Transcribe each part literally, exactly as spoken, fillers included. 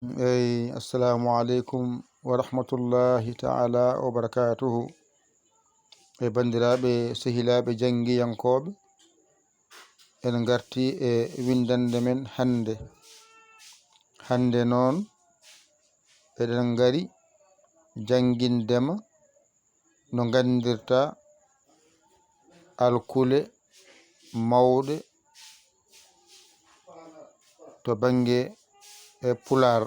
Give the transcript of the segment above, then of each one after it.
Eyi, assalamu aleykum wa rahmatullahi taala wa barakatuhu. E banndiraaɓe, sehilaaɓe janngiyankooɓe, en ngarti e winndannde men hannde. Hannde noon, eɗen ngari janngindema no nganndirta alkule mawɗe to bannge e Pulaar.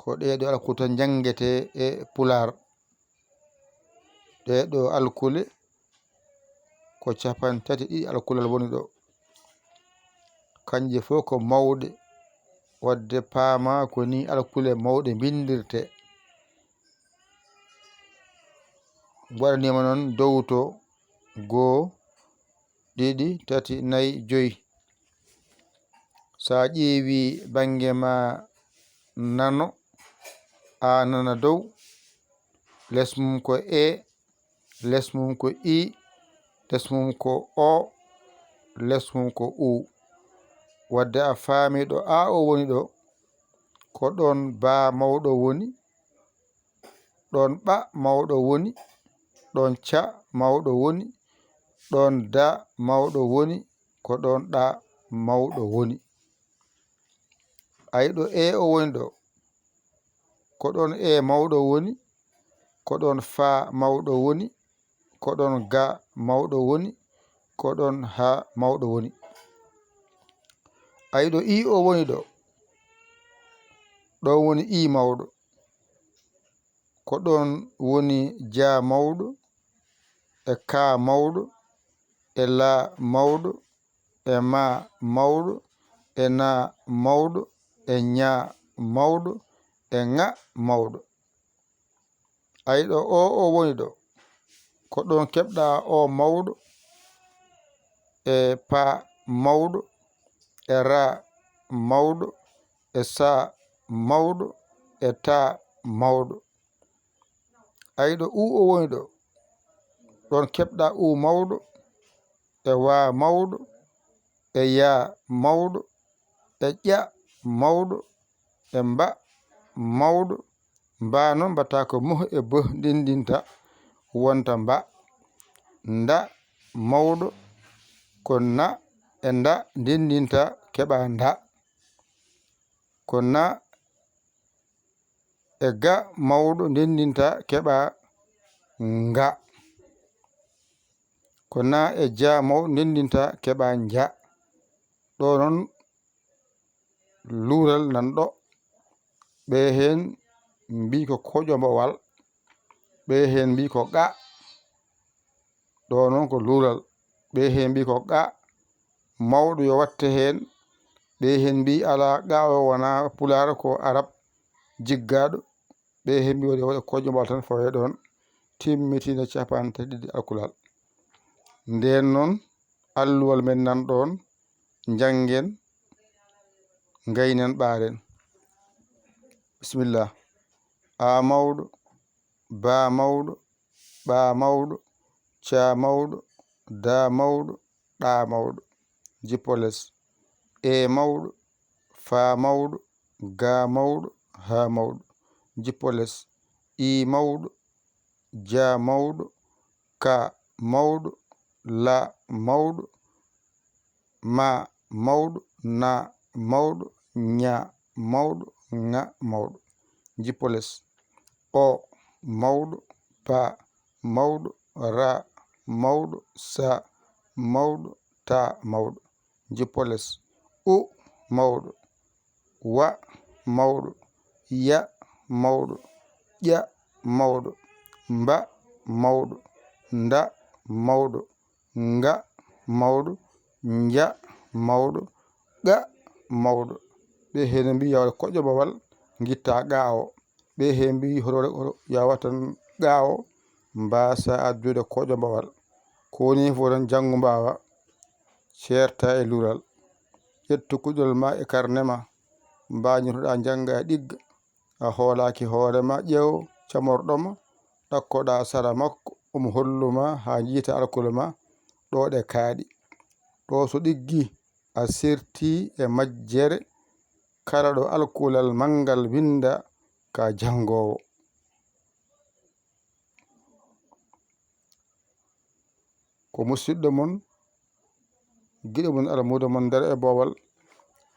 Ko ɗee ɗoo alkule tan njanngetee e Pulaar. Ɗee ɗoo alkule ko capanɗe tati ɗiɗi alkulal woni ɗoo. Kanje fof ko mawɗe, wadde paamaa ko nii alkule mawɗe mbinndirtee. Waɗaniima noon dowto goo, ɗiɗi, tati, nayi, joyi. So a ƴeewii bannge maa nano, a nana dow, les mum ko e, les mum ko i, les mum ko o, les mum ko u. Wadde a faamii ɗo a o woni ɗo, ko ɗoon baa mawɗo woni, ɗoon ɓa mawɗo woni, ɗoon ca mawɗo woni, ɗoon da mawɗo woni, ko ɗoon ɗa mawɗo woni. Ay ɗo e o woni ɗo, ko ɗoon e mawɗo woni, ko ɗoon fa mawɗo woni, ko ɗoon ga mawɗo woni, ko ɗoon ha mawɗo woni. Ay ɗo i o woni ɗo, ɗoon woni i mawɗo. Ko ɗoon woni ja mawɗo, e ka mawɗo, e la mawɗo, e ma mawɗo, e na mawɗo, e ña mawɗo, e ŋa mawɗo. Ay ɗo o o woni ɗo, ko ɗoon keɓɗa o mawɗo, e pa mawɗo, e ra mawɗo, e sa mawɗo, e ta mawɗo. Ay ɗo u o woni ɗo, ɗoon keɓɗa u mawɗo, e wa mawɗo, e ya mawɗo, e ƴa mawɗo, e mba mawɗo. Mba noon mbaɗata ko muh e beh ndinndinta, wonta mba. Nda mawɗo, ko na e nda ndinndinta, keɓa nda. Ko na e ga mawɗo ndinndinta, keɓa nga. Ko na e ja mawɗo ndinndinta, keɓa nja. Ɗo noon luural nan ɗo. Ɓe heen mbii ko koƴombowal, ɓe heen mbii ko qa. Ɗo noon ko luural. Ɓe heen mbii ko qa, mawɗo yo watte heen. Ɓe heen mbii alaa, qa o wonaa pulaar, ko arab jiggaaɗo. Ɓe heen mbii waɗi waɗa koƴombal tan, fawee ɗoon, timmitina capanɗe tati ɗiɗi alkulal. Ndeen noon, alluwal men nan ɗoon, njanngen, ngaynen, ɓaaren. Bisimilla. A mawɗo, ba mawɗo, ɓa mawɗo, ca mawɗo, da mawɗo, ɗa mawɗo. Jippo les. E mawɗo, fa mawɗo, ga mawɗo, ha mawɗo. Jippo les. I mawɗo, ja mawɗo, ka mawɗo, la mawɗo, ma mawɗo, na mawɗo, ña mawɗo, ŋa mawɗo. Jippo les. O mawɗo, pa mawɗo, ra mawɗo, sa mawɗo, ta mawɗo. Jippo les. U mawɗo, wa mawɗo, ya mawɗo, ƴa mawɗo, mba mawɗo, nda mawɗo, nga mawɗo, nja mawɗo, qa mawɗo. Ɓe heen mbii yo waɗ koƴombowal, ngitta qa o. Ɓe heen mbii hoto waɗ, hoto yo waɗ tan qa o, mbaasa addude koƴombowal. Ko woni fof tan, janngu mbaawa, ceerta e luural. Ƴettu kuɗol ma e karne ma, mbaa ñotoɗaa njannga e ɗigga. A hoolaaki hoore ma, ƴeew camorɗo ma, ɗakkoɗaa sara makko, omo hollu ma haa njiita alkule ma, ɗo ɗe kaaɗi. Ɗo so ɗiggi, a serti e majjere, kala ɗo alkulal manngal winnda ka janngoowo. Ko musiɗɗo mon, giɗo mon, almuudo mon nder e boowal,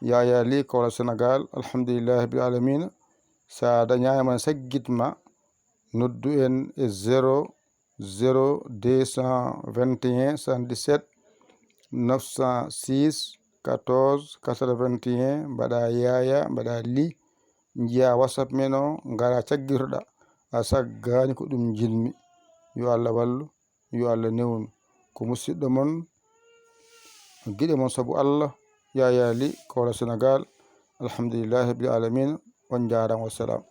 Yaya Ly, Kawla Senegal. Alhamdulillahi rabbil alamina. So a dañaama saggit ma, noddu en e zéro zéro deux cent vingt et un soixante-dix-sept neuf cent six quatorze quatre-vingt-un, mbaɗa Yaya, mbaɗa Ly, njiya WhatsApp men o, ngara caggitoɗa. A saggaani, ko ɗum njiɗmi. Yo Allah wallu, yo Allah newnu. Ko musiɗɗo mon, giɗo mon sabu Allah, Yaya Ly, Kawla Senegal. Alhamdulillahi rabbil alamina. On njaaraama, wassalam.